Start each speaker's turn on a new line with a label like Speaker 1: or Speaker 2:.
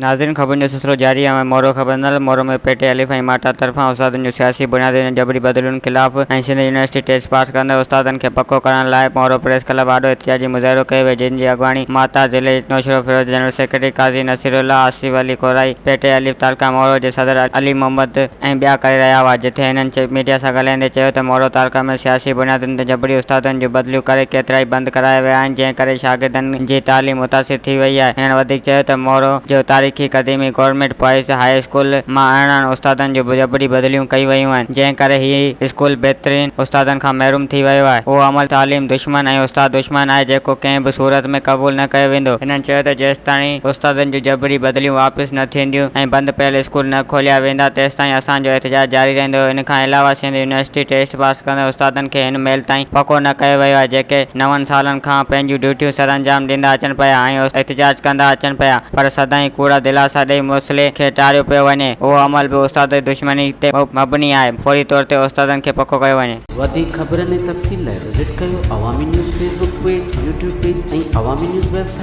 Speaker 1: ناظرين خبرن جو سلسلو جاري آهي مورو خبرنال مورو ۾ پي ٽي الف ۽ ماٽا طرفان استادن جون سياسي بنيادن تي جبري بدلين خلاف ۽ سنڌ يونيورسٽي ٽيسٽ پاس ڪندڙ استادن کي پڪو ڪرڻ لاء مورو پريس ڪلب آڏو احتجاجي مظاهرو ڪيو ويو جنهن جي اڳواڻي ماتا ضلعي نوشهروفيروز جي جنرل سيڪريٽري قاضي نصيرالله، آصف علي ڪورائي، پي ٽي الف تعلقه مورو جي صدر علي محمد ۽ ٻيا ڪري رهيا هئا جتي هنن ميڊيا سان ڳالهائيندي چيو ته مورو تعلقه ۾ سياسي بنيادن تي جبري استادن جون بدليون ڪري ڪيترائي بند ڪرايا ويا آهن جنهن ڪري شاگردن جي تعليم متاثر ٿي وئي آهي هنن وڌيڪ چيو ته مورو جو تاريخي قديمي گورنمينٽ بوائز هاء اسڪول مان 18 استادن جون جبري بدليون ڪيون ويون آهن جنهن ڪري هي اسڪول بهترين استادن کان محروم ٿي ويو آهي اهو عمل تعليم دشمن ۽ استاد دشمن آهي جيڪو ڪنهن به صورت ۾ قبول نه ڪيو ويندو. هنن چيو ته جيستاڻي استادن جون جبري بدليون واپس نه ٿينديون ۽ بند پيل اسڪول نه کوليا ويندا تيستائين اسان جو احتجاج جاري رهندو. ان کان علاوه سنڌ يونيورسٽي ٽيسٽ پاس ڪندڙ استادن کي هن مهل تائين پڪو نه ڪيو ويو آهي جيڪي نون سالن کان پنهنجون ڊيوٽيون سرانجام ڏيندا اچن پيا ۽ احتجاج ڪندا اچن پيا پر سدائين ڪوڙا دلاسا ڏئي مسئلي کي ٽاريو پيو وڃي اهو عمل به استاد دشمني تي مبني آهي فوري طور تي استادن کي پڪو ڪيو وڃي.
Speaker 2: وڌيڪ خبرن ۽ تفصيل لاء وزٽ ڪيو Awami news Facebook page, YouTube page ۽ Awami news website.